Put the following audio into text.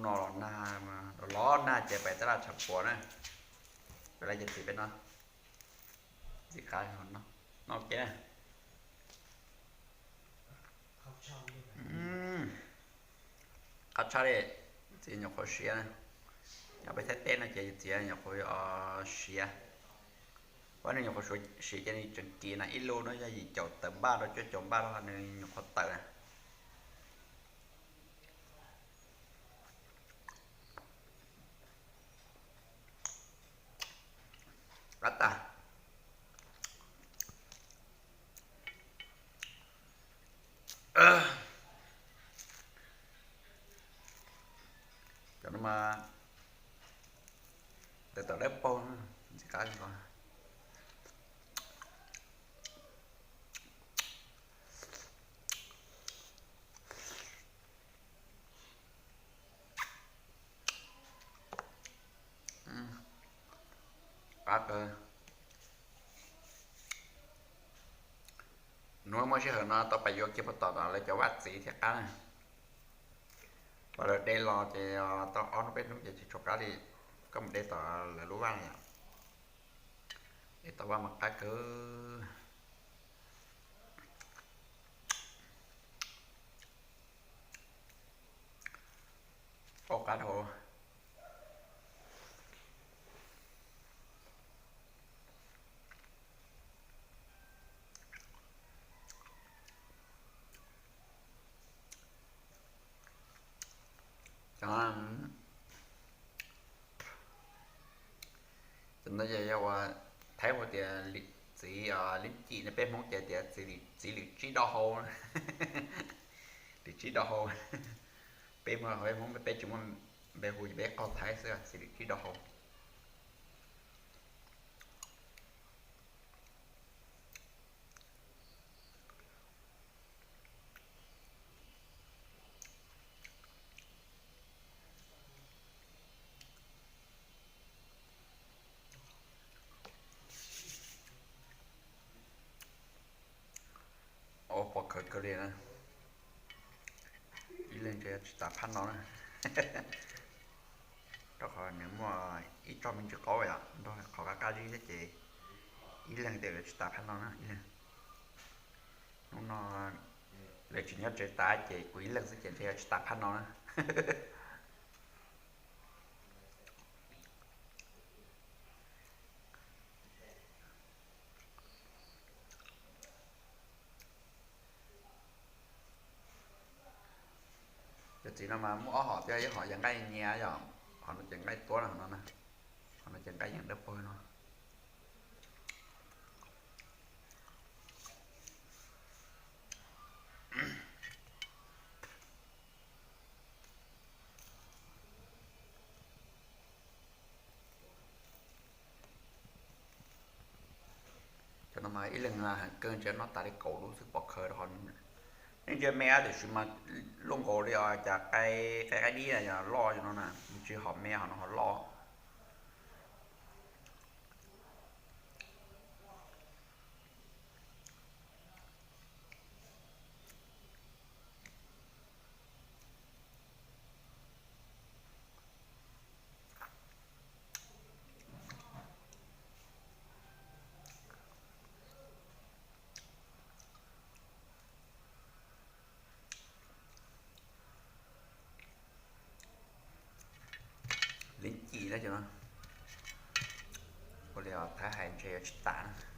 No los nag, los los nag ces pais tab laj tshav puas na. Peb lawv ces txiv peb no, txiv qab no, no ke na. Qab tshaj li, txiv nyuam qhuav siav na. Yog peb Thaib teb no ces txiv nyuam qhuav siav. Pab nws nyuam qhuav siav ces nws tseem ris na, ib lub no yog yim caum tawm npaj rau cuaj caum npaj rau nws nyuam qhuav tawm na. Qab tas. Cov no mas tes taum dawb paug, ntxim qab li ko. Qab kawg. Hnub muaj sij hawm no tau pais yuav kiag puag tom lawv cov vaj txiv thiab qab na. Pom lawv de los ces tau ob hnub peb hnub ces tsis tshua qab li. Koj mus de tom lawv lub vaj no yom, de tom vaj mas qab kawg. Ua qab dhau. Cov no ces yog ua Thaib hu tias txiv lim cim ne, peb Hmoob ces tias txiv lim tsib do hau. Lim tsib do hau. Peb muaj, peb Hmoob peb tsis muaj npe hu, peb qaug Thaib xwb, txiv lim tsib do hau. Ua pom khawv kawg li na. Ib leeg ntshe yuav tsis tas phaj no na, rau qhov nws muaj ib tsob me ntsis qaub yom, nrog qhov qab qab zib thiab ces ib leeg tej yuav tsis tas phaj no na ib leeg. Hnub no lawv tsis nyob tsev tas ces kuv ib leeg xwb ces ntshe yuav tsis tas phaj no na. Cov txiv no mas muaj ob hom thiab, ib hom yog nqaij nyias yom, hom no ces nqaij tuab no, hom no ces nqaij yeej dawb paug no. Cov no mas ib leeg heev kawg ntshe noj tas li kaum lub xwb pom khawv rau qhov nej ntsia me tiam sis mas luaj nkaus li os, cas qe, qe qaib dib yog loj no na, tsis hom me hom no ho loj. Lim cim na, ua li Thaib hais ntshe yuav tsis tas na.